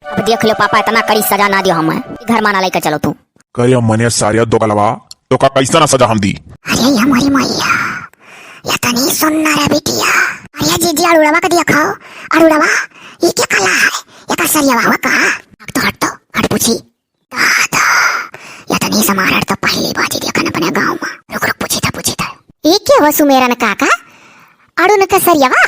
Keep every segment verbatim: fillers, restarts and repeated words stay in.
अब देख लो पापा, इतना कड़ी सजा ना दियो हमें, घर मा ना लइके चलो तू। करे मने सारे दोगलवा, तोका कैसा ना सजा हम दी? अरे ये मोरी मैया, ये तनी सुन ना रे बिटिया। अरे जीजी अड़ुड़वा के देखो, अड़ुड़वा, ये क्या कला है? ये का सरिया हुआ का? अब तो हट तो, हट पूछी। दादा, ये तनी समारर तो पहली बाजी देखन अपने गाँव मा। रुक रुक, पूछी था, पूछी था। ये क्या हुआ सुमेरन काका? अड़ुन का सरियावा?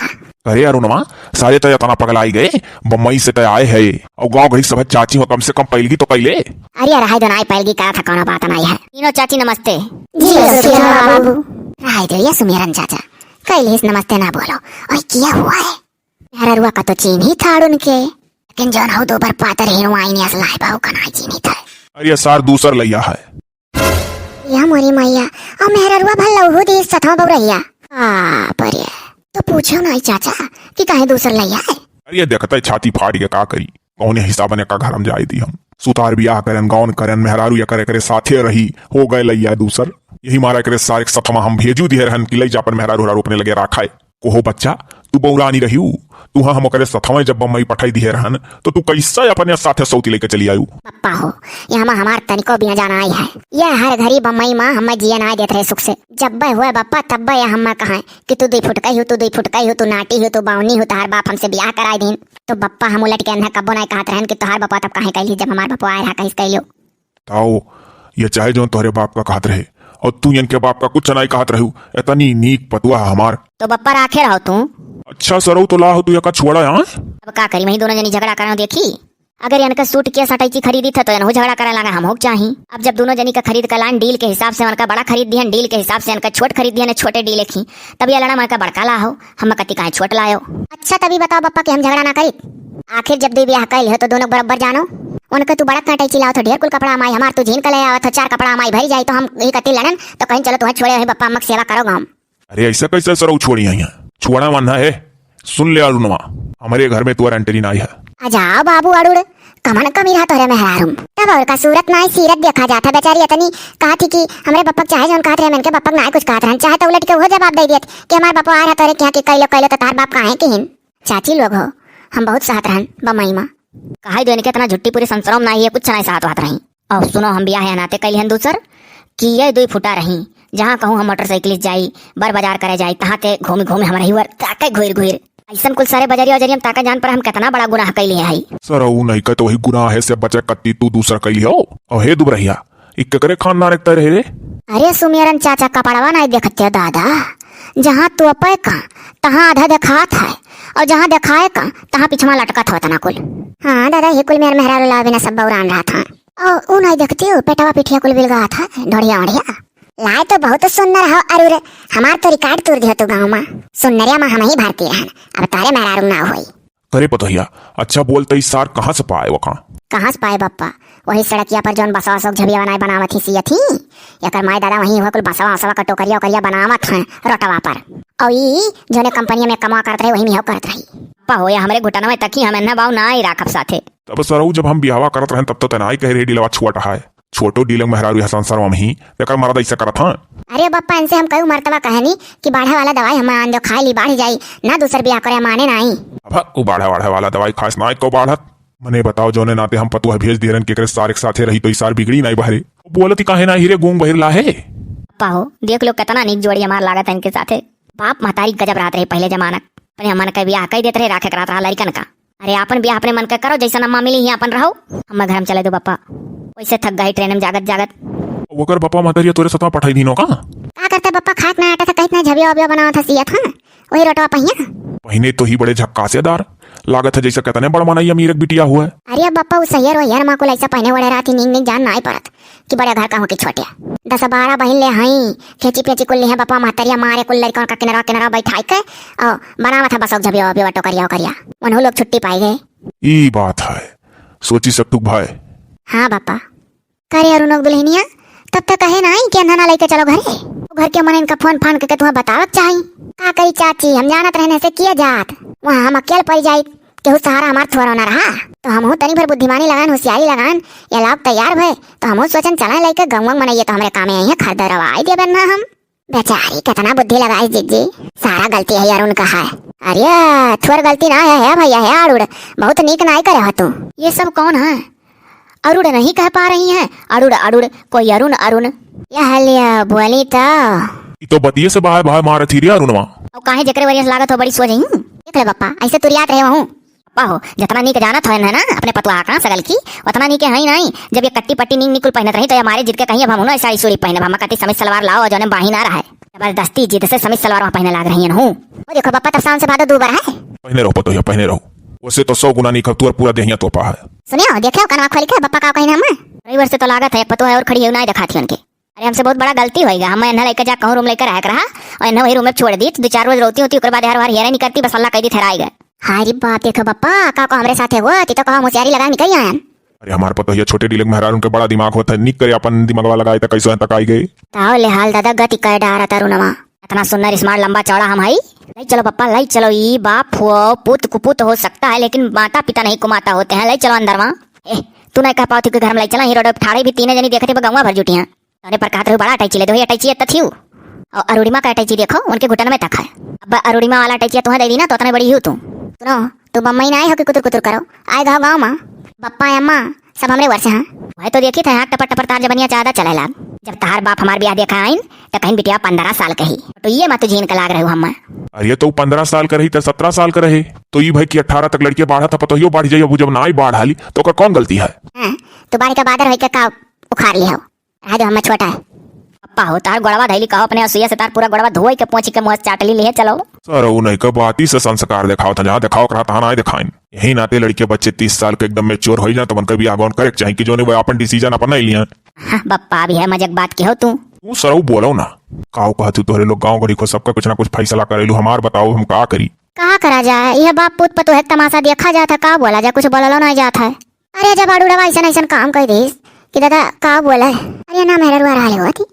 अरे अरुणवा, सारे तो इतना पगलाई गए, बम्बई से तो आए है, और गाँव गई सब चाची हो, कम से कम पैलगी तो कैले। अरे रहाई दो नाई, पैलगी करा था, कोनो बात नाई है। तीनों चाची नमस्ते। जी, सुखी रहो बाबू। रहाई दो ये सुमेरन चाचा, कैले इस नमस्ते ना बोलो। और किया हुआ है? मेहररुआ का तो चीन्ही था अड़ुन के, लेकिन जौन हौ दो बार पातर हीरो आईने असला है, बहु का नाई चीन्ही था। अरे सार दूसर लैया है। या मोरी मैया, और मेहररुआ भल लौहू दी सथवा बउरहिया। आ, पर ये तो पूछो नाई चाचा कि काहे दूसर लैया है। अरे देखते छाती फाड़ के का करी, कौने हिसाबन एका घर में जाए दी हम। सुतार बियाह करन, गौन करन, मेहरारू एकर एकरे साथे रही, हो गए लैया दूसर। यही मारा एकरे सारे सथवा हम भेजू दिहे रहन कि लई जा अपन मेहरारू हरारू अपने लगे राखाए। कोहो बच्चा, तू बौरानी रहिउ, तुहा हम ओकरे सथवा जब बम्बई पठाई दिहे रहन, तो तू कैसे अपने साथे सौती लेके चली आयु? पप्पा हो, ये हमा हमार तनिको बिना जाना आई है। ये हर घड़ी बम्बई मा हमें जिए ना देत रहे सुख से। जब बे हुए बप्पा, तब बे ये हमें कहें कि तू दुई फुट कही हो, तू दुई फुट कही हो, तू नाटी हो, तू बावनी हो, तहार बाप हमसे बियाह कराई दीन। तो बप्पा हम उलट के अन्हा कब्बो नाई कहत रहन कि तोहार बप्पा तब काहे कैली, जब हमार बप्पा आए रहा कहिस कैलो। ताओ, ये चाहे जौन तोहरे बाप का कहत रहे, और तू इनके बाप का कुछ नाई कहत रहू। इतनी नीक पतुआ हमार। तो बप्पा राखे रहो तू। अच्छा सरऊ, तो ला हो तू एका छुआड़ा यहाँ। अब का करी, वही दोनों जनी झगड़ा करें देखी। अगर इनका सूट के सटैची खरीदी था तो इनहू झगड़ा करे लगा, हम हो चाही। अब जब दोनों जनी का खरीद का लान डील के हिसाब से उनका बड़ा खरीद दिहन, डील के हिसाब से इनका छोट खरीद दिहन, छोटे डील की, तब ये लड़ा मन का बड़का ला हो, हम कति काहे छोट लायो। अच्छा तभी बताओ बप्पा कि हम झगड़ा ना करी। आखिर जब दो ब्याह कैल हो तो दोनों बराबर जानो। उनके तू बड़ा कांटे चिल्लाओ तो ढेर कुल कपड़ा हमाई, हमार तू झीन के ले आवत हो, चार कपड़ा हमाई भरी जाई तो हम यही कति लड़न तो कहीं चलो तुम्हें छोड़े वही बप्पा अम्मा के सेवा करो गाँव। अरे ऐसा कैसे सरऊ छोड़ी यहाँ? छोड़ा मानना है। सुन ले अरुणवा, हमारे घर में तुअर एंट्री नाई है। आ जाओ बाबू अरुण, कमन कमी रहा तोरे मेहरारू। तब और का सूरत नाई सीरत देखा जाता। बेचारी इतनी कहा थी कि हमरे बप्पक चाहे जौन कहत रहे, मन के बप्पक नाई कुछ कहत रहन, चाहे तो उलट के वो जवाब दे दियत कि हमार बप्पो आ रहा तोरे क्या कि कैलो कैलो तो तार बाप काहे किहिन। चाची लोग हो, हम बहुत सहत रहन बम्बई मा। कहाई दो इनके इतना झुट्टी पूरी संसारों में नाई है, कुछ नाई सहत वहत रही। और सुनो, हम बियाह है नाते कैली हन दूसर कि ये दुई फुटा रही, जहाँ कहूँ हम मोटरसाइकिल से जाई, बर बाजार करे जाई, तहाँ ते घूमी घूमी हमारे ही वर ताके घुर घुर। ऐसन कुल सारे बजरिया उजरिया में ताके जान पर हम कितना बड़ा गुनाह कैली है। सरऊ नहीं कहत वही गुनाह है से बचे कत्ती तू दूसर कैली हो। और हे दुबरहिया, ई केकरे खानदान एकता रहे रे? अरे सुमेरन चाचा कपड़वा नहीं देखते दादा, जहाँ तोपे का तहाँ आधा देखात है और जहाँ देखाए का तहाँ पिछवा लटकत होत ना कुल। हाँ दादा, ये कुल मेर मेहरारू ला बिना सब बौरान रहा था। ओ, ऊ नहीं देखती हो, पेटवा पिठिया कुल बिलगात है, ढोढ़िया ओढ़िया। लाए तो बहुत सुंदर हो अरुर, हमार तो रिकॉर्ड तोड़ दिया तू गाँव मा। सुंदरिया मा हम ही भारती रहन, अब तारे मेहरारू ना होई। अरे पतोहिया, अच्छा बोलते ही सार कहाँ से पाए वो कहाँ? कहाँ से पाए बप्पा? वही सड़किया पर जौन बसवा सोक झबिया बनाए बनावत ही सियत ही। एकर माई दादा वहीं हुआ कुल बसवा वसवा का टोकरिया ओकरिया बनावत हैं रोटवा पर। और ई जौने कंपनिया में कमा करत रहे वही में हो करत रही। पप्पा हो या हमरे घुटनवा तक ही हम एन्ना बाऊ ना ही राखब साथे। तब सरऊ जब हम बियाहवा करत रहन तब तो तनाई कहे रहे डीलवा छोट है। छोटो डीलंग मेहरारू यह संसारवा में ही, एकर मरद ऐसा करत हाँ। अरे बप्पा, इनसे हम कई मरतबा कहनी कि बाढ़े वाला दवाई हम आन दो, खाए ली बाढ़ जाई, ना दूसर बियाह करे, माने नाई। अब वो बाढ़े वाढ़े वाला दवाई खास ना को बाढ़त। मने बताओ, जौने नाते हम पतुआ भेज दिए रहन, केकरे सार एक साथे रही तो ई सार बिगड़ी नाई बहरे। बोलत ही काहे ना हीरे गूंग बहिर लाहे। बप्पा हो, देख लो कितना नीक जोड़ी हमार लागत है इनके साथे। बाप महतारी गजब रहत रहे पहले जमाना, अपने मन के बियाह कई देत रहे, राखे के रहत रहा लड़कन का। अरे आपन बियाह अपने मन के करो, जैसन अम्मा मिली ही आपन रहो। हमें घर में चले दो बप्पा, वैसे थक गई ट्रेन में जागत जागत। ओकर बप्पा महतरिया तोरे सतवा पठाई दीनो का? का करते बप्पा, खात ना आटा था, कहित ना झबिया उबिया बनावत था सियत, हाँ, वही रोटवा पहिया। पहिने तो ही बड़े झक्कासेदार लागत है, जैसे कितने बड़ मनई अमीर एक बिटिया हुआ है। अरे बप्पा, उ सहियर वहियर माँ कुल ऐसा पहिने वड़े रहती, नीक नीक जान नाई पड़त। कि बड़े घर का हो कि छोटे। दस बारह बहिन ले हई, खेची पेची कुल लिहे बप्पा महतरिया मारे कुल लड़कन का किनरा किनरा बैठाई के, और बनावत है बसोक झबिया बिया टोकरिया ओकरिया। उन्हों लोग छुट्टी पाई गए। ई बात है, सोची सकटुक भाई। हाँ बप्पा। करे अरुणोक दुल्हनिया, तब तक कहे नाई कि अन्हा ना लेके चलो घरे। घर के मन इनका फोन फान करके तुम्हें बतावक चाही। का करी चाची, हम जानत रहने से किया जात, वहाँ हम अकेल पड़ जाई। केहू सहारा हमार थोरो ना रहा, तो हमहू तनी भर बुद्धिमानी लगान, होशियारी लगान, ये लाभ तैयार भए, तो हमहू सोचन चलें लइके गंगवा मनइये तो हमरे कामे आई है, खरीदे रवाई देबे ना हम। बेचारी, कितना बुद्धि लगाई जिज्जी, सारा गलती है अरुण का है। अरे, थोर गलती ना है, है भैया, है अरुण, बहुत नीक नाई करे हो तू। ये सब कौन है? अरुण नहीं कह पा रही हैं, अरुण, अरुण, कोई अरुण, अरुण। यह लिया, बोली तो। ई तो बतिये से बाय बाय मारत ही रे अरुणवा। और काहे जेकरे वरियस लागत हो बड़ी सोझ ही? देख ले बप्पा, ऐसे तुरियात रहे हूँ। बप्पा हो, जतना नीक जानत हो ना अपने पतुआ का सगल की, उतना नीक है ही नहीं। जब ये कट्टी पट्टी नीक निकुल पहनत रही तो ये मारे जिद के कहीं अब हम ना साड़ी सूड़ी पहनब, हम कति समीज सलवार लाओ जौने बाही ना रहे। जबरदस्ती जिद से समीज सलवार वहाँ पहने लाग रही हूँ। वो देखो बप्पा, तब सावन से भादो दो बार है। पहने रहो पतोहिया, पहने रहो। वैसे तो सौ गुना नीक है, तोर पूरा देहिया तोपा है। सुनियो, देखियो कनवा खोल के बप्पा का कहीं हम। रविवार से तो लागत है, एक पतोह और खड़ी है, ना दिखाती उनके। अरे, हमसे बहुत बड़ा गलती होइगा। हम एन्हा लइके जा कहूँ रूम लइके रहक रहा, और एन्हा वही रूम में छोड़ दी, तो दो चार रोज रोती होती, ओकर बाद हर बार हेरे नहीं करती, बस हल्ला कह दी, ठहराई गए। हाय रे बाप, देखो बप्पा, का को हमरे साथे हुआ, ती तो कहा होशियारी लगा निकल आयन। अरे, हमार पतोहिया छोटे डीले के मेहरारू उनके बड़ा दिमाग होत है, निक करे अपन दिमागवा लगाए त कैसे तक आई गए। ताओ ले हाल दादा, गति कर डारा तरुणवा। इतना सुंदर, स्मार्ट, लंबा चौड़ा हम हई। ले चलो बप्पा, ले चलो। ई बाप हो, पुत कुपुत हो सकता है, लेकिन माता पिता नहीं कुमाता होते हैं। ले चलो अंदर वहाँ। ए, तू नहीं कह पाओ थी कि घर में ले चला, ही रोड पे ठाड़े भी तीने जनी देखते, गंवा भर जुटी हैं। तोरे पर कहत रहू बड़ा अटैची ले दो, ये अटैची इतना थी। और अरुणिमा का अटैची देखो, उनके घुटन में तक है। अब अरुणिमा वाला अटैची तुम्हें दे दी ना, तो उतने बड़ी ही हो तू। सुनो, तू बम्बई ना आए हो कि कुतुर कुतुर करो, आए गाँव गाँव माँ, बप्पा अम्मा सब हमरे वर्ष हैं। वह तो देखी थे, हाँ, टपर टपर तार जबनिया ज्यादा चले लाग। जब तहार बाप हमार ब्याह देखा आइन, तो कहीं बिटिया पन्द्रह साल कही, तो ये मत झीन के लाग रहू हम। अरे, तो पन्द्रह साल का रही, तो सत्रह साल का रहे, तो ई भाई की अठारह तक लड़के बाढ़ा था, पतोहियो बाढ़ जाई, अब जब ना आई बाढ़ हाली, तो ओकर कौन गलती है? हाँ, तू बाढ़ का बादर होइके का उखाड़ लिया हो? रहा दो, हम छोटा है। पप्पा हो, तार गोड़वा धैली कहो अपने असुइया से, तार पूरा गोड़वा धोई के पोंछी के मुँह से चाटली लिहे चलो। सर, उ नहीं का बाती से संस्कार देखाओ था, जहाँ देखाओ करा तहाँ ना दिखाइन। यही नाते लड़के बच्चे तीस साल के एकदम मैच्योर हो जाए, तो उनकर बियाह गौन करे के चाही कि जो नहीं वो अपन डिसीजन अपन नहीं लिया। हाँ, बप्पा भी है, मजाक बात के हो तू। तू सरऊ बोलो ना, काऊ कहत हूँ, तोहरे लोग गाँव गड़ी को सबका कुछ ना कुछ फैसला करेलू, हमार बताओ हम का करी? का करा जाए, यह बाप पूत पतोह के तमाशा देखा जात है, का बोला जाए, कुछ बोललो नहीं जात है। अरे, जब अड़ुड़वा ऐसन ऐसन काम कह दीस कि दादा का बोले, अरे ना मेहररुआ रहले होती,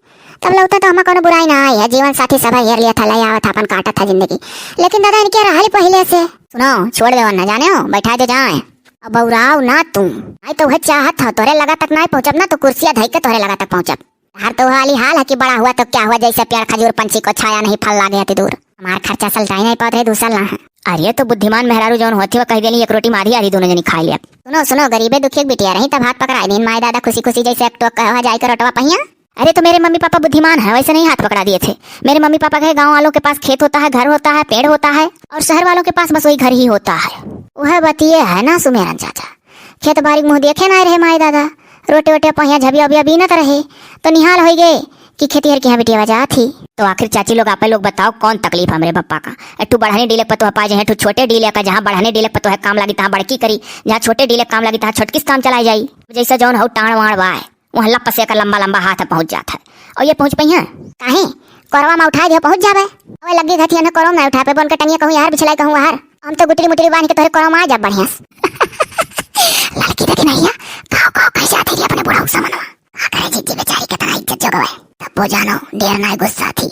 तब लगता तो हमें कोनो बुराई ना आई है, जीवन साथी सब हेर लिया था, ले आवत अपन काटत था जिंदगी, लेकिन दादा इनके रहले पहले से। सुनो, छोड़ दे ना, जाने हो, बैठा दे जाए। अब बौराव ना तू, आई तो वह चाहत हो, तोरे लगा तक ना पहुँचब ना, तो कुर्सिया धई के तोरे लगा तक पहुँचब। हर तो हाली हाल है कि बड़ा हुआ तो क्या हुआ, जैसे पेड़ खजूर पंछी को छाया नहीं, फल लागे अति दूर। हमार खर्चा सलटाई नहीं पावत रहे, दूसर ला है। अरे तो बुद्धिमान मेहरारू जौन होती, वो कह देली, "एक रोटी में आधी आधी दोनों जनी खाई लिया।" सुनो, सुनो, गरीबे दुखिया के बिटिया रही, तब हाथ पकड़ाई दिन, माई दादा खुशी खुशी जैसे एक टोक कहा जाए के रोटवा पहिया। अरे तो मेरे मम्मी पापा बुद्धिमान है, वैसे नहीं हाथ पकड़ा दिए थे। मेरे मम्मी पापा के गाँव वालों के पास खेत होता है, घर होता है, पेड़ होता है, और शहर वालों के पास बस वही घर ही होता है। वह बतिये है ना सुमेरन चाचा, खेत बारी के मुँह देखे ना रहे माई दादा, रोटे वोटे पहिया झबिया उबिया बीनत रहे, तो निहाल होई गए कि खेती हर के यहाँ बिटिया जात ही। तो आखिर चाची लोग, आपे लोग बताओ, कौन तकलीफ हमरे बप्पा का? एक ठू बढ़ने डीले पतोह पा जाए, एक ठू छोटे डीले का, जहाँ बढ़ने डीले पतोह काम लागी, तहाँ बड़की करी, जहाँ छोटे डीले काम लागी, तहाँ छोटकी से काम चलाई जाई। जैसे जौन हो टाण वाण बाय, वहाँ लप से एकर लंबा लंबा हाथ पहुँच जात है। और ये पहुँच पइहैं? काहे? कोरवा में उठाए दियो, पहुँच जाबे। ओए लग्गी घथिया न कोरवा में उठा पे, बन के टंगिया कहूँ यार, बिछलाई कहूँ यार। हम तो गुटरी मुटरी बांध के तोहरे कोरवा में आ जा बढ़िया से। लड़की देखी नहीं है, काव काव कह जाती रही अपने बुढ़ऊ समनवा। का करे जिज्जी बेचारी, कितना इज्जत जोगवे। तब वो जानो, देर ना गुस्सा थी।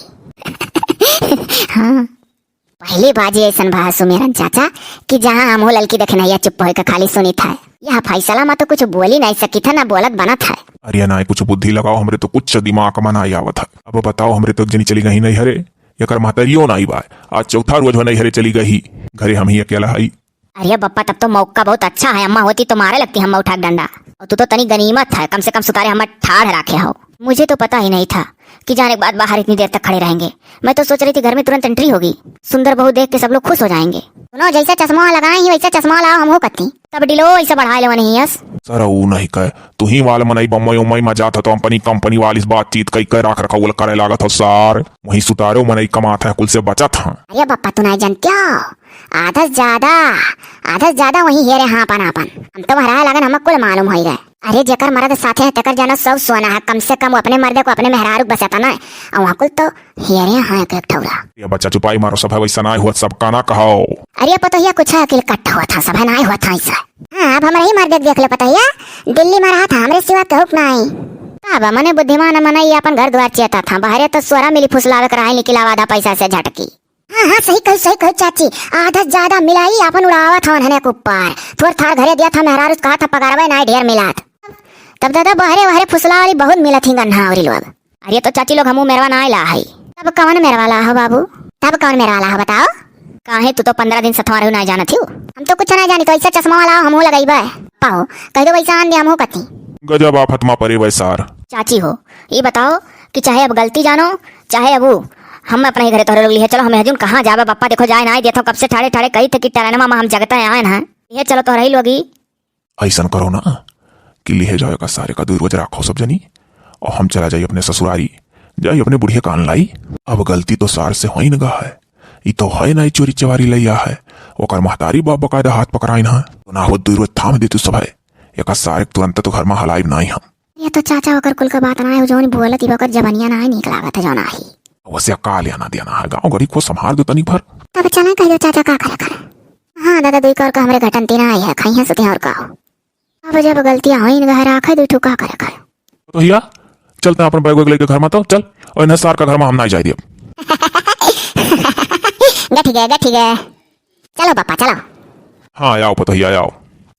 हाँ। पहली बाजी ऐसन भा सुमेरन चाचा कि जहाँ हमहू ललकी देखनैया चुप होइके खाली सुनित है। यह फैसला मा तो कुछ बोली नहीं सकित है, ना बोलत बनत है। अरे नाई, कुछ बुद्धि लगाओ, हमरे तो कुछ दिमाग मा नाई आवत है। अब बताओ, हमरे तो एक जनी चली गई नैहरे, एकर महतरियो नाई बा। आज चौथा रोज हो नैहरे चली गई, घरे हम ही अकेला हई। अरे बप्पा, तब तो मौका बहुत अच्छा है, अम्मा होती तो मारे लगती हम उठा के डंडा। और तू तो तनी गनीमत है, कम से कम सुतारे हम ठाढ़ राखे हो। मुझे तो पता ही नहीं था कि जाने के बाद बाहर इतनी देर तक खड़े रहेंगे। मैं तो सोच रही थी घर में तुरंत एंट्री होगी, सुंदर बहू देख के सब लोग खुश हो जाएंगे। सुनो, जैसा चश्मा लगाए ही वैसा चश्मा लाओ, हम हो कत्ती। तब डिलो ऐसा बढ़ाए लेवा नहीं यस। सर, ऊ नहीं कहे, तू ही वाले मनई बम्बई उम्बई मा जात हो तो कंपनी, कंपनी वाली से बातचीत कई के राख रखा, वो करे लागत हो सार। वही सुतारे मनई कमात है, कुल से बचत है। अरे बप्पा, तू नहीं जानते हो, आधा से ज्यादा, आधा से ज्यादा वही हेरे हाँ अपन अपन। हम तो हरा लगन, हमें कुल मालूम हो गए। अरे जेकर मर्द साथे है तेकर जानो सब सोना है, कम से कम वो अपने मर्दे को, अपने मेहरारू बस इतना है। और वहाँ कुल तो हेरे हाँ एक एक ठौरा। ये बच्चा चुपाई मारो, सब है वैसा ना हुआ, सब का ना कहो। अरे पतोहिया कुछ है अकिल कट्टा हुआ था, सब है ना हुआ था ऐसा। हाँ, अब हमारे ही मर्दे देख ले पतोहिया, दिल्ली में रहा था, हमरे सिवा कहूक ना आई। अब मने बुद्धिमान मनई अपन घर द्वार चेता था, बाहरे तो सोरा मिली फुसलावे के रहा, निकलावा आधा पैसा से झटकी। हाँ, हाँ, सही कही, सही कही चाची। आधा से ज्यादा मिलाई, आपन उड़ावत हवन हने के ऊपर। थोर थार घरे दिया था, मेहरारू से कहा था, पगारवे नाई ढेर मिलात। तब दादा बहरे वहरे फुसला वाली बहुत मिलत ही गन्हा औरी लोग। अरे तो चाची लोग, हमू मेरवा ना आइला है। तब कवन मेरवाला हो बाबू? तब कवन मेरवाला हो बताओ? काहे तू तो पन्द्रह दिन सथवा रहू ना जानत हियो। हम तो कुछ ना जानी, तो ऐसा चश्मा वाला हमहू लगइबे। पाओ, कह दो वैसा आन दे हमहू कथी। गजब आफत मा परे बे सार। चाची हो, ई बताओ कि चाहे अब गलती जानो, चाहे अब ऊ, हम अपने ही घरे तोहरे लोग लिहे चलो, हमें हजून कहाँ जाबे बप्पा, देखो जाए ना देत हो, कब से ठाड़े ठाड़े कही थे कि टरनमा मा हम जगते आए ना, लिहे चलो तोहरे ही लोगी। ऐसन करो ना कि लिहे जाओ एका सारे का दुइ रोज राखो सब जनी, और हम चला जाई अपने ससुरारी, जाई अपने बुढ़िया कान लाई। अब गलती तो सार से होइन गा है, ई तो है ना, ई चोरी चवारी लैया है, ओकर महतारी बाप बकायदा हाथ पकड़ाइन है, तो ना हो दुइ रोज थाम दे तू सब है, एका सारे के तुरंत तो घर मा हलाइब नाई हम। ये तो चाचा ओकर कुल का बात ना है, जौन बोलत ही ओकर जबनिया ना है, नीक लागत है जौन आही। वैसे का लेना देना है, गाँव गरीब को संभाल दो तनी भर। तब चले कह दो चाचा का करे करे। हाँ दादा, दुई कौर का हमरे घटन तीन आई है, खाई है सुते और का हो। अब जब गलतियाँ होइन गहरा आखे दुई ठो का करे करे। तो हिया, चलते हैं अपन बैग वैग लेके घर मा, तो चल, और इन्हें सार का घर मा हम ना जाए दियब। गठी गए, गठी गए। चलो पापा, चलो। हाँ, आओ पतोहिया, आओ।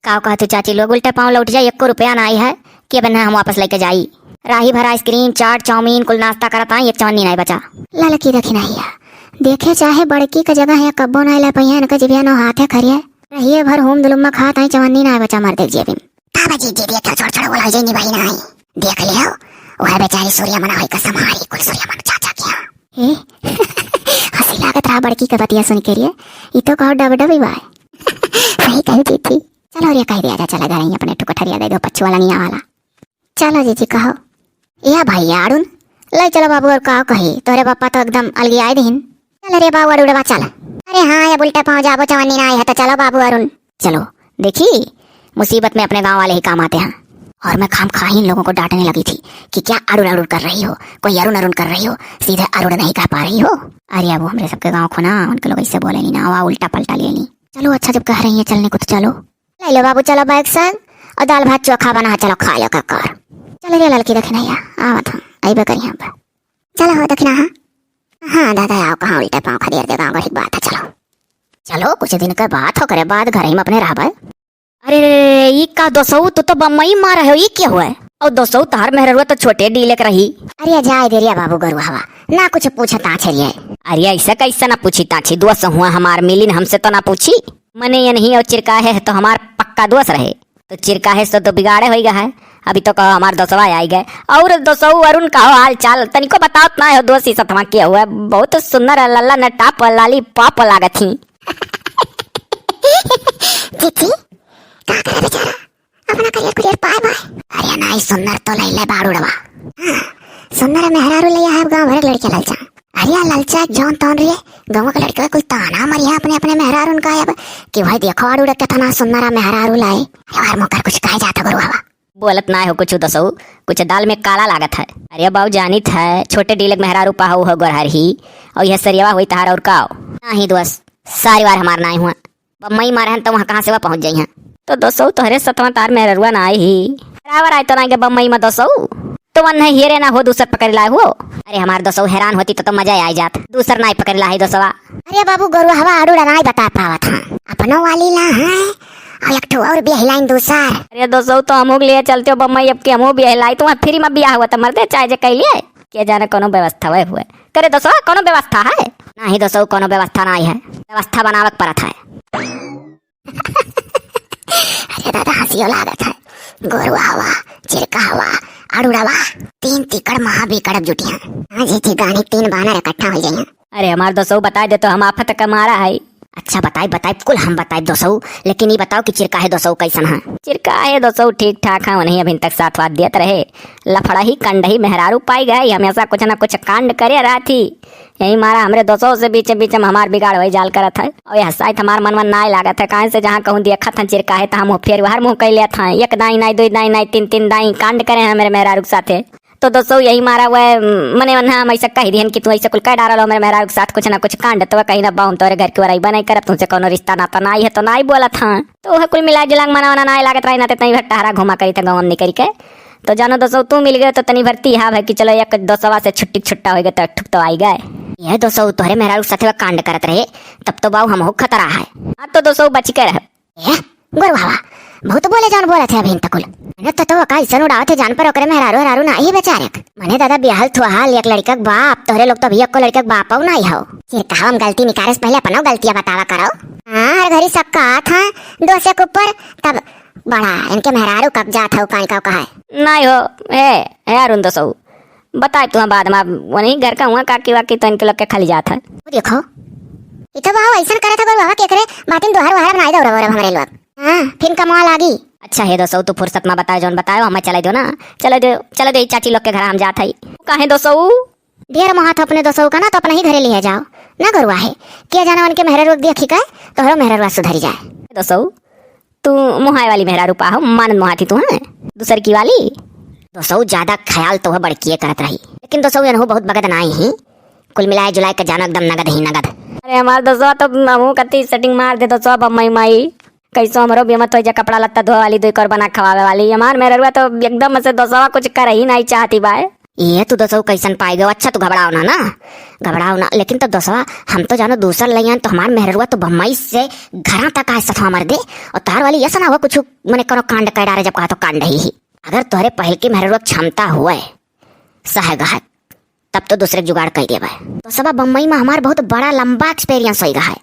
काव कहत हो चाची लोग, उल्टे पाँव लौट जाए, एको रुपया ना आई है कि अब ना हम वापस लेके जाई। राही भर आइसक्रीम, चाट, चाउमीन, कुल नाश्ता करत आई, एक चवन्नी नाई बचा। ललकी देखी नहीं है, देखे चाहे बड़की का जगह है, कब्बो नाई ले पइहे, इनका जिभिया नौ हाथ है खरिया। रहिए भर होम दुलुम्मा खात आई, चवन्नी नाई बचा, मर देख जेबिन। का बा जीजी, देख छोड़ छोड़ बोला जाई, निभाई नाई। देख लियो, वह बेचारी सूर्या मना होई कसम हमारी, कुल सूर्या मना चाचा किया। हे, हँसी लागत रहा बड़की के बतिया सुन के रे, ई तो कहो डब डब ही बाय। सही कही जीजी। चलो रे, कह दिया जा, चला घर ही अपने ठुकठरिया दे दो, पछुआ लंगिया वाला। चलो जीजी कहो। या भैया अरुण, ले चलो बाबू, और का कही, तोरे पापा तो एकदम अलगियाए दिहिन। चल रे बाबू अरुणवा चल। अरे हाँ, अब उल्टे पाँव जाबो, चवन्नी ना आई है तो चलो बाबू अरुण। चलो, देखी, मुसीबत में अपने गाँव वाले ही काम आते हैं। और मैं खामखा ही इन लोगों को डांटने लगी थी कि क्या अरुण अरुण कर रही हो, कोई अरुण अरुण कर रही हो, सीधे अरुण नहीं कह पा रही हो। अरे अब वो हमरे सबके गाँव को ना, उनके लोग ऐसे बोले नहीं ना, वा उल्टा पलटा लिए नहीं। चलो अच्छा, जब कह रही है चलने को तो चलो। ले लो बाबू, चलो बैग संग, और दाल भात चोखा बना है, चलो खा लो ककर। चलो रे ललकी दखिनैया, आवत हम, अइबे करी हम। चलो हो दखिना, हाँ। हाँ दादा, आओ, कहाँ उल्टे पाँव खदेर दे, गाँव गढ़ी बात है, चलो। चलो, कुछ दिन के बात हो, करे बाद घर ही में अपने रहबे। अरे रे रे, ई का दोसऊ, तू तो बम्बई मार रहे हो, ई क्या हुआ है? और दोसऊ, तहार मेहररुआ तो छोटे डीले के रही। अरे जाए दे रे बाबू गरुआ हवा, ना कुछ पूछता छे रे। अरे ऐसे कैसे ना पूछी ताछी, दोस्त हुआ हमार मिलिन, हमसे तो ना पूछी। मने ये नहीं, और चिरकाहे है तो हमार पक्का दोस्त रहे, तो चिरकाहे से तो बिगाड़े होई गा है। अभी तो कहो हमार दोसवा आई गए। और दोसऊ अरुण का हो हाल चाल, तनिको बताओ ना हो दोस्त, ई सतवा के हुआ, बहुत सुंदर है, लल्ला न टाप लाली पाप लागत ही। जीजी, का करे बेचारा? अपना करियर कुरियर पाए बाय। अरे नाई, सुन्नर तो लैले बाड़ूड़वा। हाँ, सुन्नर मेहरारू लैया है, गाँव भर के लड़के ललचा। अरे ललचा जौन तौन रे, गाँव के लड़के कुल ताना मरिया अपने अपने मेहरारू का अब कि भाई देखो आड़ूड़ा कितना सुन्नर मेहरारू लाए। अरे यार मोकर कुछ कहे जाता गुरु हवा। बोलत ना हो कुछ दोसऊ, कुछ दाल में काला लागत है। अरे बाऊ जानित है, छोटे डीलक मेहरारू पाहू हो गोरहर ही, और यह सरियवा हुई तहार और का हो? नाही दोस्त, सारी बार हमार नाई हुआ। बम्बई मा रहन त वहाँ कहाँ से वह पहुँच जाई हैं? तो दोसऊ तोहरे सतवा तार मेहररुआ ना आई ही। बराबर आए तो ना के बम्बई मा दोसऊ। तो वन है हेरे ना हो दूसर पकड़ लाए हो। अरे हमार दोसऊ हैरान होती तो, तो मजा आई जात। दूसर नाई पकड़ ला है दोसवा। अरे बाबू गरुआ हवा आड़ू नाई बता पावत हाँ। अपनो वाली ला है। और एक ठो और बिहलाइन दूसर। अरे दोसऊ तो हमहू के लिए चलते हो बम्बई, अब के हमहू बिहलाई तो वहाँ फ्री मा बियाह हुआ तो मरते चाहे जे कैलिए। के जाने कोनो व्यवस्था हुए हुए। करे दोसऊ कोनो व्यवस्था है? नाही दोसऊ कोनो व्यवस्था नाही है। व्यवस्था बनावक परत है। अरे दादा, हँसियो लागत है। गोरुआ हवा, चिरका हवा, अड़ुड़वा, तीन तिकड़ महाबिकड़ जुटिया। हाँ जी, जी, गानी तीन बानर इकट्ठा हो जाइए। अरे हमार दोसऊ बताए दे तो हम आफत का मारा है। अच्छा बताई, बताई, कुल हम बताई दोसऊ, लेकिन ये बताओ कि चिरका है दोसऊ कैसन है? चिरका है दोसऊ ठीक ठाक है, उन्हीं अभी तक साथ वाथ दियत रहे। लफड़ा ही कंड ही मेहरारू पाई गए, हमेशा कुछ ना कुछ कांड करे रहती। यही मारा हमरे दोसौ से बीच बीच में हमार बिगाड़ होई जाल करत है। और यह साइत हमार मन मन नाय लागत है, काहे से जहाँ कहूँ देखत हैं चिरकाहे त हम फेर हर मुँह कइ लेत हैं। एक दाई नाई, दुई दाई नाई, तीन तीन दाई कांड करे हैं हमरे मेहरारू के साथे। तो दोसौ यही मारा वह मने मन हम ऐसा कह दिहन कि तू ऐसा कुल कह डारल हो हमरे मेहरारू के साथ कुछ ना कुछ कांड, तो वह कहीं ना बाउन तोरे घर के वरई बनाई करब, तुमसे कोनो रिश्ता नाता नाई है तो नाई बोलत हाँ। तो वह कुल मिला जुला के मना वना नाय लागत रही ना, ते तनी भर टहरा घुमा करी थे गाँव में निकरी के। तो जानो दोसौ, तू मिल गए तो तनी भर तिहा भाई कि चलो एक दोसवा से छुट्टी छुट्टा होई गए तो ठुक तो आई गए। ये दोसौ तोहरे मेहरारू के साथे कांड करत रहे, तब तो बाऊ हमहू खतरा है। हाँ तो दोसौ बच के रह। ए, गोरुआ हवा, बहुत बोले जौन बोलत है अभी तकुल। न तो, तो का ऐसन उड़ावत है जान पर ओकरे मेहरारू हरारू नाही बेचारे क। मने दादा बियाहल थुआहल एक लड़का के बाप, तोहरे लोग तो अभी एको लड़का के बापउ नाही हो। चिरकहवा में गलती निकारे से पहले अपनो गलतियाँ बतावा करो। हाँ, हर घड़ी शक का था दोसे के ऊपर, तब बड़ा इनके मेहरारू कब जात हो काई का कहा है। नाही हो, ए, ए अरुण दोसऊ, बताए तुहा बाद मा, वही घर का हुआ काकी वाकी तो इनके लोग के खाली जात है। वो देखो, ई तो बाबू ऐसन करे था, गोरू बाबा के करे बातिन दोहर वहर बनाए दो रहो हमरे लोग। हाँ, फिर कमवा लागी। अच्छा हे दोसऊ, तू फुर्सत मा बताए, जौन बताए, हमें चले दो ना, चले दो, चले दो, ई चाची लोग के घर हम जात हई। काहे दोसऊ? ढेर मोहात हो अपने दोसऊ का ना, तो अपने ही घरे लिहे जाओ ना, गोरुआ है। के जाना उनके मेहरे रोक दिया खिका, तोहरो मेहरे रोआ सुधरी जाए। दोसऊ, तू मुहाए वाली मेहरारू पा हो, मानन मुहाती तू हैं, दूसर की वाली। दोसऊ ज्यादा ख्याल तो वह बड़किए करत रही, लेकिन दोसऊ एनहू बहुत बगद नाई ही। कुल मिलाए जुलाए के जानो एकदम नगद ही नगद। अरे हमार दोसवा तो हमहू कती सेटिंग मार दे दोसवा बम्मई माई। कैसो हमरो बेमत होइ जा, कपड़ा लत्ता धोए वाली, दुई कौर बना खवावे वाली। हमार मेहररुआ तो एकदम से दोसवा कुछ कर ही नहीं चाहती बाय। ये तू दोसऊ कैसन पाई गयो? अच्छा तू घबराओ ना, ना घबराओ ना, लेकिन तो दोसवा हम तो जानो दूसर लइयन तो हमार मेहररुआ तो बम्मई से घरा तक आए सफा मर दे। और तार वाली ऐसा ना हुआ कुछ मने कोनो कांड कर डारे, जब कहा तो कांड ही ही। अगर तोहरे पहल की मेहररुआ क्षमता हुए सह गहत, तब तो दूसरे के जुगाड़ कर देबे। दोसवा बम्बई में हमार बहुत बड़ा लंबा एक्सपीरियंस होई गहा है।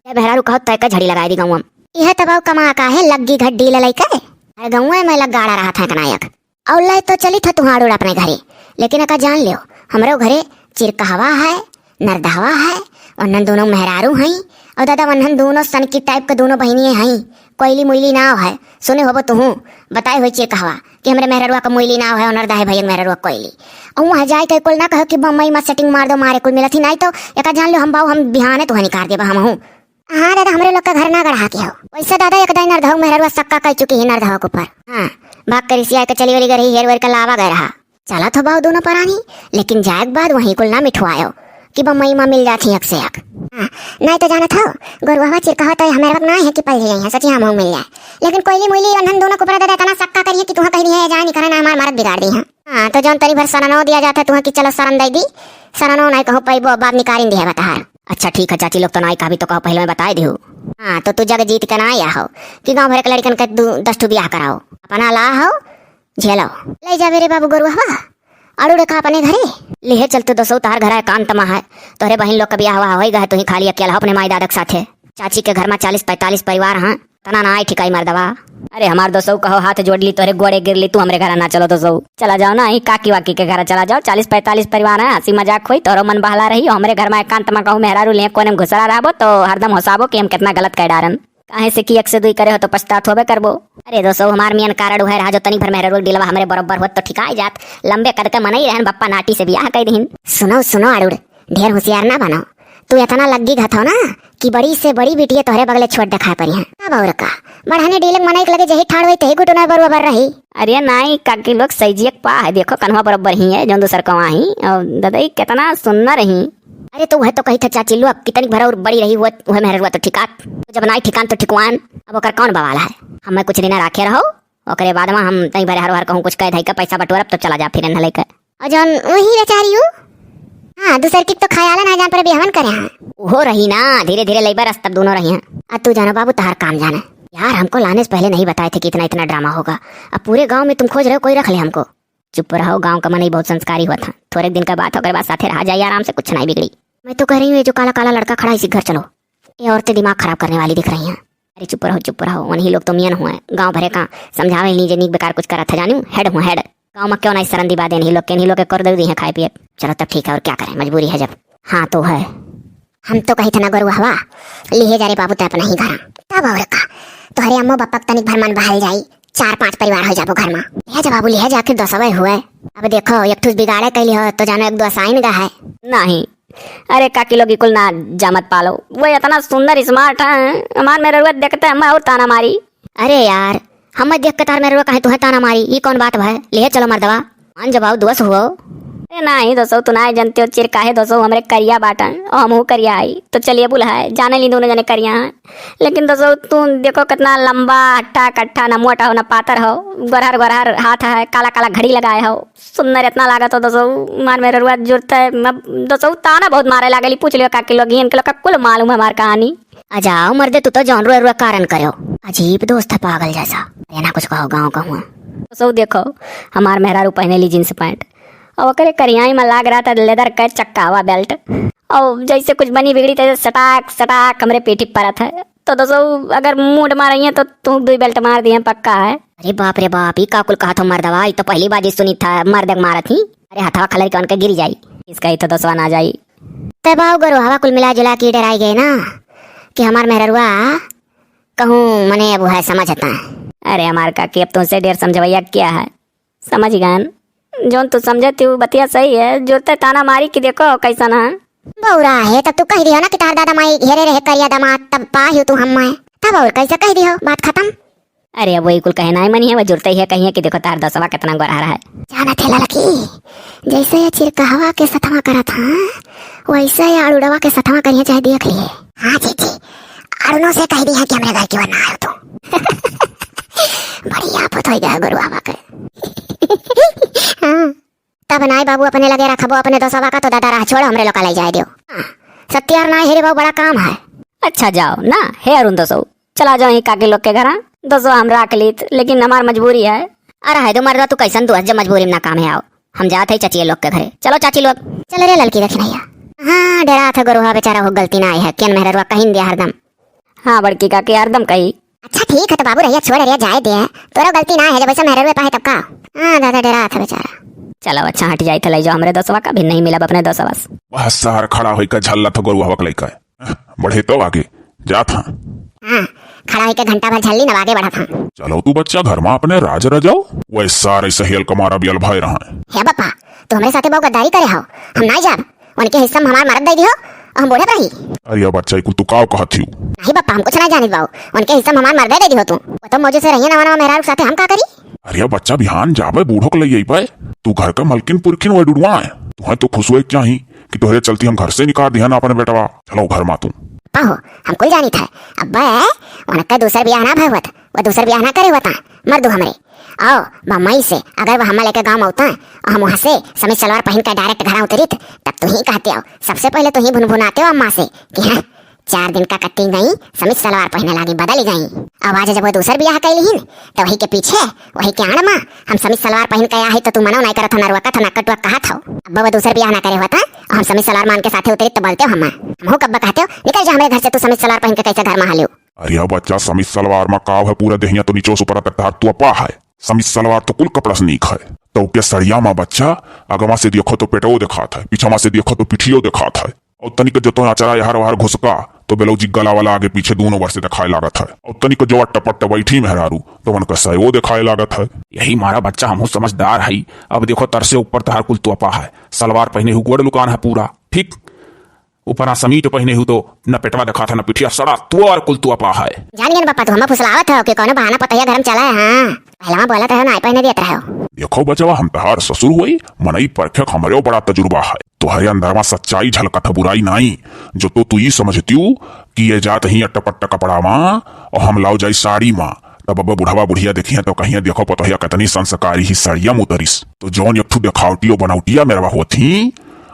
ये मेहरारू कहो तय का झड़ी लगाई दी गाँव में। यह तब कमा का है लग्गी घड्डी ललाई के। अरे गाँव में लग गाड़ा रहा था एक नायक। और लाई तो चली था तुहार उड़ अपने घरे, लेकिन एका जान लियो, हमरो घरे चिरकहवा है, नरदहवा है, वन्हन दोनों मेहरारू हईं। और दादा वन्हन दोनों सनकी टाइप के दोनों बहिनिये हईं, कोयली मुइली नाव है, सुने होबो तुहूँ, बताए होई चिरकहवा कि हमरे मेहररुआ का मुइली नाव है, और नरदहे भैया के मेहररुआ कोयली। और वहाँ जाए के कुल ना कहो कि बम्बई में सेटिंग मार दो, मारे कुल मिलत ही नहीं तो एका जान लो हम बाऊ हम बिहाने तुहा निकाल देबा हमहूँ। हाँ दादा, हमरे लोग का घर ना गढ़ा के हो। वैसे दादा एक दाई नरदहू मेहररुआ सक्का कह चुकी है नरदहू के ऊपर। हाँ, भाग कर इसी आए के चली वाली गई रही, हेर वेर के लावा गए रहा। चलत हो बाऊ दोनों परानी, लेकिन जाए के बाद वहीं कुल ना मिठवायो कि बम्बई माँ मिल जात ही एक से एक। हाँ, नहीं तो जानत हो, गोरुआ चिरकहवा तो हमारे वक्त ना है कि पल जाए हैं, सची हम मिल जाए। लेकिन कोयली मुइली वन्हन दोनों कुपरा दादा इतना सक्का करिए कि तुहा कह दी है, जाए नहीं करे ना हमार मरद बिगाड़ दी है। हाँ, तो जौन तनी भर सरनो दिया जाता है तुहा कि चलो सरन दे दी, सरनो नहीं कहो पैबो, बाप निकारिन दी है बताहार। अच्छा ठीक है चाची लोग, तो नाई कहबी तो कहो पहले मैं बताए दिहू। हाँ, तो तू जग जीत के ना आया हो कि गाँव भर के लड़कन के दू दस ठू बियाह कराओ, अपना ला हो झेलो। ले जावे रे बाबू गोरुआ, अड़ू रे का अपने घरे? लिहे चलते दोसऊ, तहार घर एकांत मा है, तोहरे बहिन लोग के बियाह हुआ होई गए, तुही खाली अकेला हो अपने माई दादा के साथे। चाची के घर मा चालीस पैंतालीस परिवार हैं, तना ना आई ठिकाई मर्दवा। अरे हमार दोसऊ कहो, हाथ जोड़ ली, तोहरे गोड़े गिर ली, तू हमरे घर ना चलो दोसऊ, चला जाओ ना, यही काकी वाकी के घर चला जाओ, चालीस पैंतालीस परिवार हैं, हंसी मजाक होई, तोहरो मन बहला रही, हमरे घर मा एकांत मा कहूँ मेहरारू लिए कोने में घुसरा रहबो तो हरदम होसाबो कि हम कितना गलत कह डारन। काहे से कि एक से दुई करे हो तो पछतात होबे करबो। अरे दोसऊ, हमार मेन कारण उहे रहा जो तनी भर मेहररुआ के दिलवा हमरे बरोबर होत तो ठिकाई जात। लंबे कद के मनई रहन, बप्पा नाटी से बियाह कई दिहिन। सुनो, सुनो अड़ुड़, ढेर होशियार ना बनो। तू इतना लग्गी घत हो ना कि बड़ी से बड़ी बिटिया तोहरे बगले छोट देखाए पड़ी हैं। अब और का, बढ़ाने डीले मनई के लगे जही ठाड़ होई तही घुटना बरोबर रही। अरे नाई काकी लोग, सैजिया के पा है, देखो कन्हवा बरोबर ही है जौन दूसर कवा ही। और दादा ई कितना सुन्नर ही। अरे तो वह तो कही था चाची लोग, कितनी भर और बड़ी रही हुआ, वह मेहररुआ तो ठिकात, तो जब नाई ठिकान तो ठिकवान, अब ओकर कौन बवाल है? हमें कुछ दिन राखे रहो, ओकरे बाद में हम तई भरे हर हर कहूँ कुछ कह धई के पैसा बटोरब तो चला जा फिर न लेके। और जौन वही बेचारी हूँ, हाँ दूसर की तो ख्याल ना जान पर बिहवन करे हैं। ओहो रही ना, धीरे धीरे लेबर अस तब दोनों रही हैं। अब तू जानो बाबू तहार काम जाने। यार हमको लाने से पहले नहीं बताए थे कि इतना इतना ड्रामा होगा। अब पूरे गांव में तुम खोज रहे हो, कोई रख ले हमको। चुप रहो, गांव का मनई बहुत संस्कारी हुआ था। थोड़े दिन का बात, ओकरे बाद साथे रहा जाए आराम से, कुछ नहीं बिगड़ी। मैं तो कह रही हूँ, ये जो काला काला लड़का खड़ा है, इसी घर चलो। ये औरतें दिमाग खराब करने वाली दिख रही हैं। अरे चुप रहो, चुप रहो, उन्हीं लोग तो मियन हुए, गांव भरे का समझावे ही नहीं जे नीक बेकार कुछ करत है, जानियो, हेड हुए हेड। गांव में क्यों नहीं सरन दिवा दे इन्हीं लोग के, इन्हीं लोग के कर दे दी है खाए पिए। चलो तब ठीक है, और क्या करें, मजबूरी है जब। हाँ तो है। हम तो कही थे ना गोरुआ, लिहे जा रे बाबू ते अपना ही घर। तब और का, तोहरे अम्मो बप्पा के तनिक भर मन बहल जाई, चार पांच परिवार हो जाबो घर में। लिहे जा बाबू, लिहे जा, आखिर दोसवे हुए। अब देखो, एक ठूस बिगाड़े कैली हो तो जानो एक दो साइन गा है। नहीं, अरे काकी लोग, ई कुल ना जामत पालो, वो इतना सुंदर स्मार्ट है, हमार मेहररुआ देखते हम और ताना मारी। अरे यार, हम देख के तार मेहररुआ काहे तुहे ताना मारी, ई कौन बात भय? लिहे चलो मर्दवा। मान जब आओ दोस्त हुओ। ए नाही दोसो, तू नाही जनते हो, चिर काहे दोसो, हमरे करिया बाटन, और हमहू करिया आई। तो चलिए बुलाए, जाने ली दोनों जने करिया हैं। लेकिन दोसो, तू देखो कितना लंबा, हट्टा कट्ठा, ना मोटा हो, ना पातर हो, गोरहर गोरहर हाथ है, काला काला घड़ी लगाए हो, सुंदर इतना लागत हो दोसो। मार मेहररुआ जुरत है, मैं दोसो ताना बहुत मारे लागली, पूछ लियो काकी लोग, इनके लोग का कुल मालूम है हमार कहानी। आ जाओ मर्दे, तू तो जौन रुआ रुआ कारण करो। अजीब दोस्त है पागल जैसा। अरे ना कुछ कहो गाँव का हुआ। सो देखो, हमार मेहरारू पहने ली जींस पैंट, और ओकरे करियाई में लाग रहा था लेदर के चक्कावा बेल्ट, और जैसे कुछ बनी बिगड़ी तैसे सटाक सटाक हमरे पीठी परत है। तो दोस्तों, अगर मूड मारइहे तो तू दुई बेल्ट मार दिहे, पक्का है। अरे बाप रे बाप, ई का कुल कहत हो मर्दवा, ई तो पहली बार जी सुनी था मर्द मारत ही। अरे हथवा खलर के उनके गिर जाई, इसका ही तो दोस्तवा ना जाई। तब आओ गोरुहवा कुल मिला जुला के डराई गए ना कि हमार मेहररुआ कहूँ मने अब है समझता है। अरे हमार काकी, अब तुमसे ढेर समझवैया क्या है, समझ गए। जौन तू समझे थी वो बतिया सही है, जुरते ताना मारी कि देखो कैसन है। बौरा है, तब तू कह दियो ना कि तार दादा माई हेरे रहे करिया दामाद, तब पा हियो तू हम माए। तब और कैसे कह दियो, बात खत्म। अरे अब वही कुल कहे ना मनी है, वो जुरते ही है कहिए कि देखो तार दसवा कितना गोरा रहा है। जाना थे ललकी, जैसे ये चिरकहवा के सथवा करत हाँ, वैसे ये अड़ुड़वा के सथवा करिए चाहे देख लिए। हाँ जीजी, अरुणो से कह दिया कि हमरे घर की ओर ना आयो तू। बड़ी आफत हो गया गुरुआवा के। हाँ, तब नाई बाबू अपने लगे रखबो अपने दोसवा का, तो दादा राह छोड़ो, हमरे लोग का ले जाए दियो। हाँ, सत्यार नाई हेरे बाबू, बड़ा काम है। अच्छा जाओ ना, हे अरुण दोसो, चला जाओ ही काकी लोग के घर, हाँ? दोसो हम राख लीत, लेकिन हमार मजबूरी है। अरे है दो मर्दवा, तू कैसन तू है, जब मजबूरी में ना काम है आओ। हम जात है चाची लोग के घरे। चलो चाची लोग। चल रे ललकी दक्षिणैया। हाँ, डरा था गोरुहा बेचारा, हो गलती ना आई है, केन मेहररुआ कहीं दिया हरदम। हाँ बड़की काकी, हरदम कही। अच्छा ठीक है, तो बाबू रहिया छोड़ रहिया जाए दे, तोरो गलती ना है, जब ऐसा मेहररुए पाए तब का। हाँ दादा, डरा था बेचारा। चलो अच्छा हट जाए थे, ले जाओ हमरे दोसवा का भी नहीं मिला अपने दोसवा से। वह सार खड़ा होई का झल्ला था गोरुआ हवक लइका है। बढ़े तो आगे जात हाँ। हाँ, खड़ा होके घंटा भर झल्ली नवागे बढ़त हाँ। चलो तू बच्चा घर में अपने राज रह जाओ, वह सार ऐसा हेल कमारा बियल भाई रहा है। हे बापा, तू हमरे साथे बहुत गद्दारी करे हो, हम नाई जाब। उनके हिस्सा में हमार मरद दे दिहो, और हम बूढ़े रही। अरे बच्चा, ई कुल तू काव कहत हियो? नहीं बापा, हम कुछ नहीं जानित बाऊ। उनके हिस्सा में हमार मरद दे दिहो तू। वो तो मौजे से रहिए नवा नवा मेहरारू के साथे, हम का करी? अरे बच्चा, बिहान जाबे बूढ़ो के लई अइबे। तू घर का मलकिन पुरखिन वह डुडुआ है। तुहे तो खुश हुए चाही कि तोहरे चलती हम घर से निकाल दिहन अपन बेटवा। चलो घर मा तू। पापा हो, हम कुल जानित है। अब्बे, उनका दूसर बियाह ना भय हुआ था, वो दूसर बियाह ना करे हुआ था, मर्दू हमरे। आओ, बम्बई से अगर वो हम्मा लेके गाँव में उता, और हम वहाँ से समीज सलवार पहन के direct घर उतरित, तब तू ही कहते हो, सबसे पहले तू ही भुनभुनाते हो अम्मा से कि हाँ, चार दिन का कट्टी गई, समीज सलवार पहने लागी, बदल गई। अब आज जब वो दूसर बियाह कैली ही, तो वही के पीछे, वही के आड़ मा हम समीज सलवार पहन के आया है, तो तू मनो नहीं करत हो, ना रोकत हो, ना कटुआ कहत हो। अब वो दूसर बियाह ना करे हुआ था, और हम समीज सलवार मान के साथे उतरित, तो बोलते हो हम्मा। हम हो कब्बा कहते हो, निकल जा हमारे घर से, तू समीज सलवार पहन के कैसे घर में हालियो? अरे बच्चा, समीज सलवार मा काव है, पूरा देहिया तो नीचे से ऊपर तक तहार तोपा है। समीज सलवार तो कुल कपड़ा से नीक है। तो के सड़िया मा बच्चा, अगवा से देखो तो पेटवो देखात है, पीछवा से देखो तो पिठियो देखात है। और तनिक जो तो अचरा यहर वहर घुसका, तो ब्लाउज गला वाला आगे पीछे दोनों ओर से देखाए लागत है। और तनिक जो अट्टपट्ट बैठी मेहरारू, तो उनका सयो देखाए लागत है। यही मारा बच्चा, हमहू समझदार है। अब देखो, तर से ऊपर तहार कुल तोपा है, सलवार पहने हु गोड़ लुकान है पूरा, ठीक? ऊपरा समीज पहने हु तो न पेटवा देखात है, न पिठिया, सड़ा तोर कुल तोपा है। जान गए न बापा, तू हमें फुसलावत हो कि कौनो बहाना पतैया घर में चला है। हाँ, पहलवा बोलत रहो, ना पहने देत रहो। देखो बचवा, हम तहार ससुर हुई, मनई परखे क हमरे बड़ा तजुर्बा है। तोहरे अंदर मा सच्चाई झलकत है, बुराई नाई। जो तो तू ई समझतियो कि ये जात ही अट्टपट्ट कपड़ा मा और हम लाओ जाई साड़ी मा, तब अब बुढ़वा बुढ़िया देखिए तो कहिए, "देखो पतोहिया कितनी संस्कारी ही, सड़िया में उतरिस।" तो जौन एक ठू देखावटियो बनावटिया मेरवा होत ही,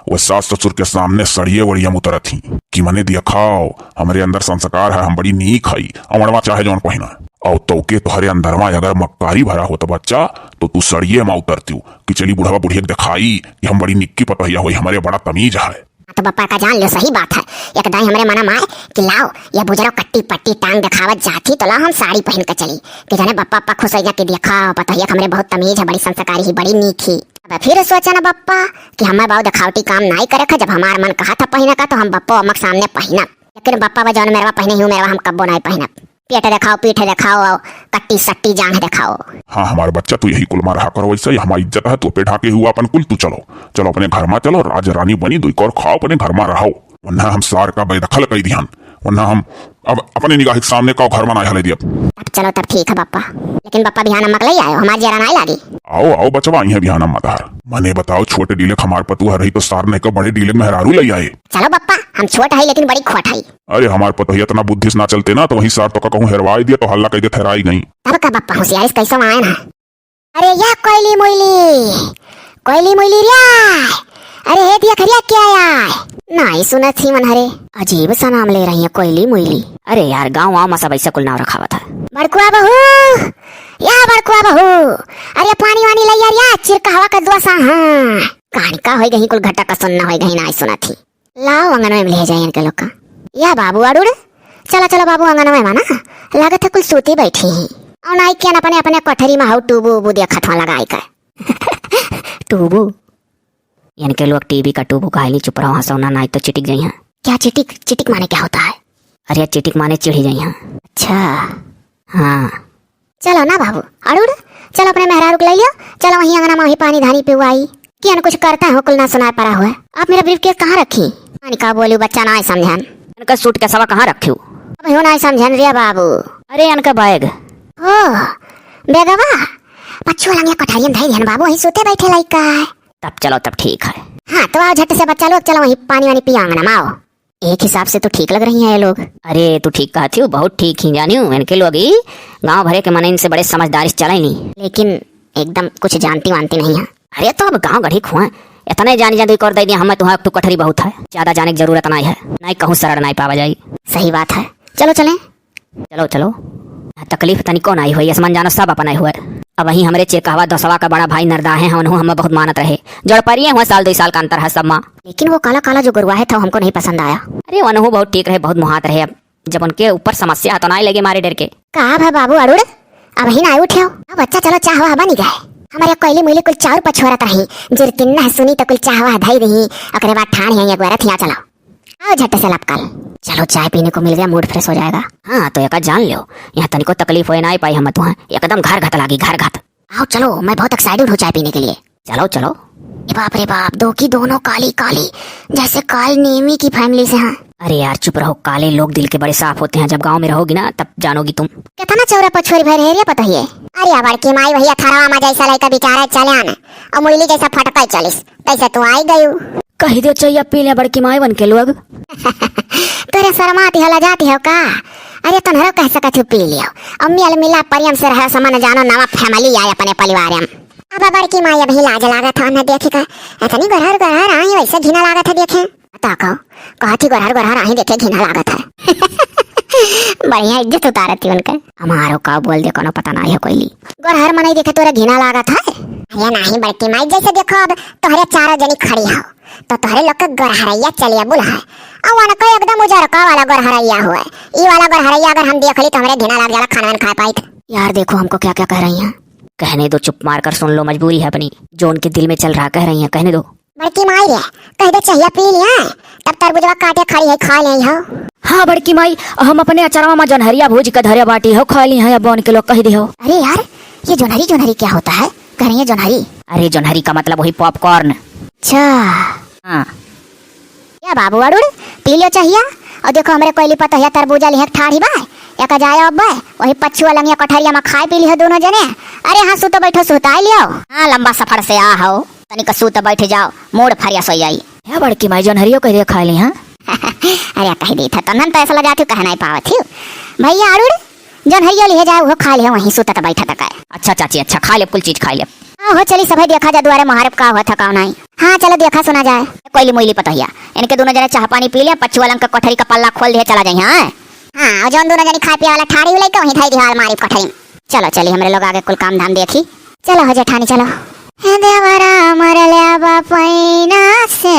वो सास ससुर के सामने सड़िए वड़िया में उतरत ही कि मने देखाओ, हमरे अंदर संस्कार है, हम बड़ी नीक हई, अमड़वा चाहे जौन पहिना। और तो के तोहरे अंदर मा अगर मक्कारी भरा होत बच्चा, तो तू सड़िए मा उतरतियो कि चली बुढ़वा बुढ़िया के देखाई कि हम बड़ी निक्की पतोहिया होई, हमरे बड़ा तमीज है। हाँ, तो बप्पा का जान लो, सही बात है। एक दाई हमरे मना माय कि लाओ, ये बुजरो कट्टी पट्टी टांग देखावत जाती, तो लाओ हम साड़ी पहन के चली। कि जाने बप्पा, बप्पा खुश हो जा कि देखा, पतोहिया के हमरे बहुत तमीज है, बड़ी संस्कारी ही, बड़ी नीक ही। अब फिर सोचा ना बप्पा कि हमें बाऊ देखावटी काम नाई करे का, जब हमार मन कहा था पहने का, तो हम बप्पा अम्मा के सामने पहनब। लेकिन बप्पा बा जौन मेरवा पहने ही, मेरवा हम कब्बो नाई पहनब। पेट देखाओ, पीठ देखाओ, कट्टी सट्टी जांघ देखाओ। हाँ, हमार बच्चा, तू यही कुल मा रहा करो, वैसे ही हमार इज्जत है, तू पे ढाके हुआ अपन कुल, तू चलो, चलो अपने घर मा चलो, राज रानी बनी, दुई कौर खाओ, अपने घर मा रहो। वन्ना हम सार का बेदखल कई दिहन, वन्ना हम अब अपने निगाह के सामने का घर मा ना हले दियब। अब चलो तब ठीक है बप्पा, लेकिन बप्पा बिहान अम्मा के ले आयो, हमार जरा नाई लागी। आओ, आओ बचवा, आई है बिहान अम्मा तार। मने बताओ, छोटे डीले क हमार पतुआ रही तो सार नहीं का बड़े डीले क मेहरारू ले आए। चलो बप्पा, हम छोट है लेकिन बड़ी खोट है। अरे हमार पतोहिया इतना बुद्धि से ना चलते ना, तो वहीं सार तो का कहूँ हेरवाई दिया, तो हल्ला कह दे ठहराई गई। तब का बप्पा होशियारी से कैसे आए ना? अरे या कोयली मोइली, कोयली मोइली रे, अरे हे दिया खरिया क्या आया? नाई सुनत ही मन हरे, अजीब सा नाम ले रही है कोयली मोइली। अरे यार, गाँव वाँव मा सब ऐसा कुल नाम रखावत है। बड़कुआ बहू, या बड़कुआ बहू, अरे पानी वानी लइया रे, चिरकहवा का दुआ सा, हाँ। कहानी का होई गई, कुल घटा का सुनना होई गई, नाई सुनत ही। लाओ अंगनवा में ले जाए इनके लोग का। या बाबू अड़ुड़, चला चला बाबू अंगनवा में ना, लागत है कुल सूती बैठी ही। और नाई के अपने अपने कोठरी में हऊ टूबू उबू देखत हुआ लगाई का। टूबू? इनके लोग टीवी का टूबू कहाइली, चुप रहो, हंसो ना, नाई तो चिटिक जाई हैं। क्या चिटिक? चिटिक माने क्या होता है? अरे चिटिक माने चिढ़ी जाई हैं। अच्छा। हाँ। चलो ना बाबू, अड़ुड़, चलो अपने मेहरारू के ले लियो, चलो वहीं अंगना में वहीं पानी धानी पिवाई। कियन कुछ करता है, कुल ना सुनाई पड़ा हुआ। आप मेरा ब्रीफकेस कहाँ रखी? पानी का बोली बच्चा ना समझन। इनका सूटकेसवा कहाँ रखी हो? अब हो ना समझन रे बाबू। अरे इनका बैग। ओ, बैगवा, पछुआ लंगिया कोठरियन धई दिहन बाबू, वहीं सूते बैठे लइका है। तब चलो, तब ठीक है। हाँ, तो आओ झट से बच्चा लोग, चलो वहीं पानी वानी पिया अंगना में आओ। एक हिसाब से तो ठीक लग रही हैं ये लोग। अरे, तू ठीक कहत हियो, बहुत ठीक ही जानियो। इनके लोग ही गांव भरे के मनइन से बड़े समझदारी से चलइनी। लेकिन एकदम कुछ जानती वानती नहीं है। अरे, तो अब गांव गढ़ी खुआ, इतने जानी जान एक और दे दिया, हमें तुहां एक ठो कोठरी बहुत है, ज्यादा जाने की जरूरत नहीं है, नहीं कहूँ शरण नहीं पावा जाई। सही बात है, चलो चलें। चलो, चलो। तकलीफ तनिको नाई होई, असमान जानो सब अपना हुए। अब वहीं हमरे चिरकहवा दोसवा का बड़ा भाई नरदा है, उन्हों हमें बहुत मानत रहे। जोड़ परिए हुआ साल दो साल का अंतर है सब माँ। लेकिन वो काला काला जो गुरुआ है था, हमको नहीं पसंद आया। अरे, उन्हों बहुत ठीक रहे, बहुत मुहात रहे। अब जब उनके ऊपर समस्या है तो नाई लगे मारे डर के। का भा बाबू अड़ुड़, अब ही ना उठे हो? अब बच्चा चलो चाह वाह बनी गए। हमारे कोयली मुइली कुल चाउर पछोरत रही, जिरतिन्ना सुनी तो कुल चाह वाह धई रही, ओकरे बाद ठान है एक बार थिया चलो। आओ झट से लपकल। चलो, चाय पीने को मिल गया, मूड फ्रेश हो जाएगा। हाँ, तो एका जान लो, यहाँ तनिको तकलीफ होए ना पाई हम तुहाँ, एकदम घर घत लागी, घर घत। आओ चलो, मैं बहुत एक्साइटेड हूँ चाय पीने के लिए। चलो, चलो। ए बाप रे बाप, दो की दोनों काली काली, जैसे काल नेमी की फैमिली से हैं। अरे यार, चुप रहो, काले लोग दिल के बड़े साफ होते हैं, जब गांव में रहोगी ना, तब जानोगी तुम। कितना चौरा पछोरी भर है रे पतोहिए। अरे बड़की माई, वही अठारहवा में जैसा लइका बेचारा चले आना, और मुइली जैसा फटका चलिस। कैसे तू आई गयू? कही दे चैया पी ले बड़की माई बन के लोग। तोरे शर्माती हो, लजाती हो का? अरे तोहरो कह सकत हो पी लियो। अम्मी अलमिला परियम से रहो समन जानो नवा फैमिली आए अपने परिवार में। अब बड़की माई अभी लाज लागत है, उन्हें देखी का इतनी गरहर गरहर आई वैसे घिना लागत है देखे। ताको, कहत ही गोरहर गोरहर आही देखे घिना लागत है। बढ़िया इज्जत उतारत ही उनके। हमारो का बोल दे कोनो पता ना है कोई ली। गोरहर मनई देखे तोरे घिना लागत है। अरे नाही बड़की माई, जैसे देखो अब तोहरे चारों जनी खड़ी हो तो तोहरे लोग के गोरहरैया चलिया बुल है। अब उनको एकदम उजरका वाला गोरहरैया हुए। ई वाला गोरहरैया अगर हम देख ली तो हमरे घिना लाग जाला, खाना ना खा पाइत। यार देखो हमको क्या क्या कह रही हैं। कहने दो, चुप मार कर सुन लो, मजबूरी है अपनी। जो उनके दिल में चल रहा कह रही हैं, कहने दो। बड़की माई रे, कह दे चहिया पी लिया, तब तरबुजवा काटे खड़ी है, खा ले हो। हाँ बड़की माई, हम अपने अचरवा में जनहरिया भूज के धरे बाटी हो, खा ली है, अब बन के लोग कह दे हो। अरे यार, ये जोन्हरी जोन्हरी क्या होता है? कह रही है जोन्हरी। अरे जोन्हरी का मतलब वही पॉपकॉर्न। अच्छा। हाँ। या बाबू अड़ुड़, पी लियो चहिया। और देखो हमरे कोयली पतोहिया तरबूजा लिहे ठाढ़ी बा, एका जायो अब वही पछुआ लंगिया कोठरिया में खाए पी लिहो दोनों जने। अरे हाँ, सुतो बैठो, सुताई लियो। हाँ, लंबा सफर से आ हो, तनिक सूत बैठ जाओ, मूड फ्रेश हो जाई। हे बड़की माई, जोन्हरियो कह दिया खा ली, हाँ? अरे कह दी था, तनन तो ऐसा लगा थी, कह नहीं पावत थी। भैया अरुण, जोन्हरियो लिहे जाओ, वो खा लिहे, वहीं सूतत बैठत का। अच्छा चाची, अच्छा, खा लेब, कुल चीज खा लेब। हाँ हो, चली सभे देखा जा दुआरे मुहारब का हुआ था, का नहीं। हाँ, चलो देखा सुना जाए। कोयली मोइली पतोहिया, इनके दोनों जने चाह पानी पी लिया, पछुआ लंग का कोठरी का पल्ला खोल दिए, चला जाइए। हाँ, हाँ, और जौन दोनों जनी खाए पिए वाला ठाड़ी उलाई के वहीं धई दिहा अलमारी कोठरी में। चलो चली, हमरे लोग आगे कुल काम धाम देखी। चलो हो जेठानी, चलो। हे देवरा मरले बा पैना से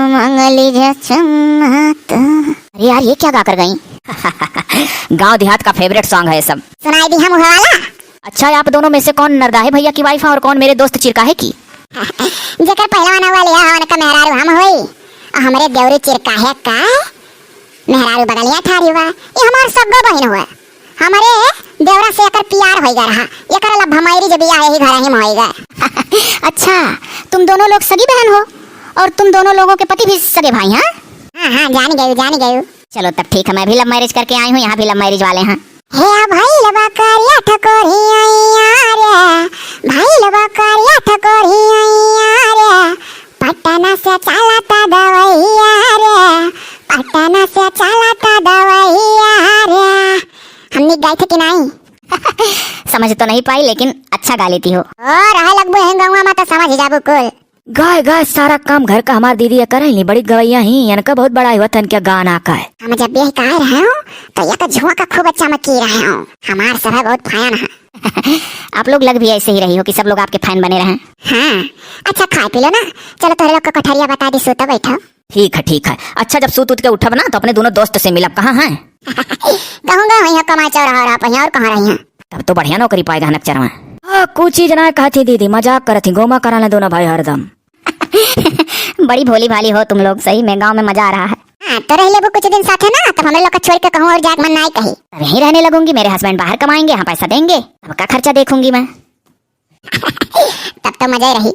मंगली जे चुम्मा तो। अरे यार, ये क्या गा कर गई? गांव देहात का फेवरेट सॉन्ग है ये सब। सुनाई दी हम उहे वाला। अच्छा, आप दोनों में से कौन नरदाहे भैया की वाइफ है और कौन मेरे दोस्त चिरकाहे की? जेकर पहलवान वाले है, उनका मेहरारू हम होई, और हमरे देवरी चिरकाहे का मेहरारू बगलिया ठारी हुआ। ये हमार सगो बहिन हुआ। हमरे देवरा से एकर प्यार होई गा रहा, एकर लभ हमारी जब बियाह यही घर ही में होई गा। अच्छा, तुम दोनों लोग सगी बहन हो और तुम दोनों लोगों के पति भी सगे भाई हैं? हाँ, हाँ, जान गई, जान गई। चलो तब ठीक है, मैं भी लव मैरिज करके आई हूँ, यहाँ भी लव मैरिज वाले हैं। हे भइल बा करिया ठकोरी अइया रे, भइल बा करिया ठकोरी अइया रे, पटना से चलता दवैया रे, पटना से चलता दवैया रे। हमनी गाई थे कि नहीं? समझ तो नहीं पाई, लेकिन अच्छा गा लेती हो। ओ, रहे लगबू हैं गौवा में तो समझ जाबू कुल। गाय गाय सारा काम घर का हमार दीदी ये करैली, बड़ी गवैया ही, इनका बहुत बड़ाई होत है इनके गाना का। हम जब भी कहे रहे हो तो एक झोंका खूब अच्छा में की रहे हो, हमार सब है बहुत फैन है। आप लोग लग भी ऐसे ही रही हो कि सब लोग आपके फैन बने रहें। हाँ, अच्छा खाए पी लो ना, चलो तोहरे लोग का कोठरिया बता दी, सूतो बैठो। ठीक है, ठीक है। अच्छा, जब सूत उत के उठब ना तो अपने दोनों दोस्त से मिलब, कहाँ हैं? कहूँगा वहीं कमाए चौराहा और आप वहीं, और कहाँ रही हैं? तब तो बढ़िया नौकरी पाएगा हनक चरवा। हाँ, कुछ चीज ना कहती दीदी, मजाक करत ही, गोमा करा ले दोनों भाई हरदम। बड़ी भोली भाली हो तुम लोग, सही में गाँव में मजा आ रहा है। हाँ, तो रह लेबू कुछ दिन साथे ना, तब हमरे लोग का छोड़ के कहूँ और जाए के मन नाई कही। तब यहीं रहने लगूंगी, मेरे हस्बैंड बाहर कमाएंगे, यहाँ पैसा देंगे, तब का खर्चा देखूंगी मैं। तब तो मजा ही रही।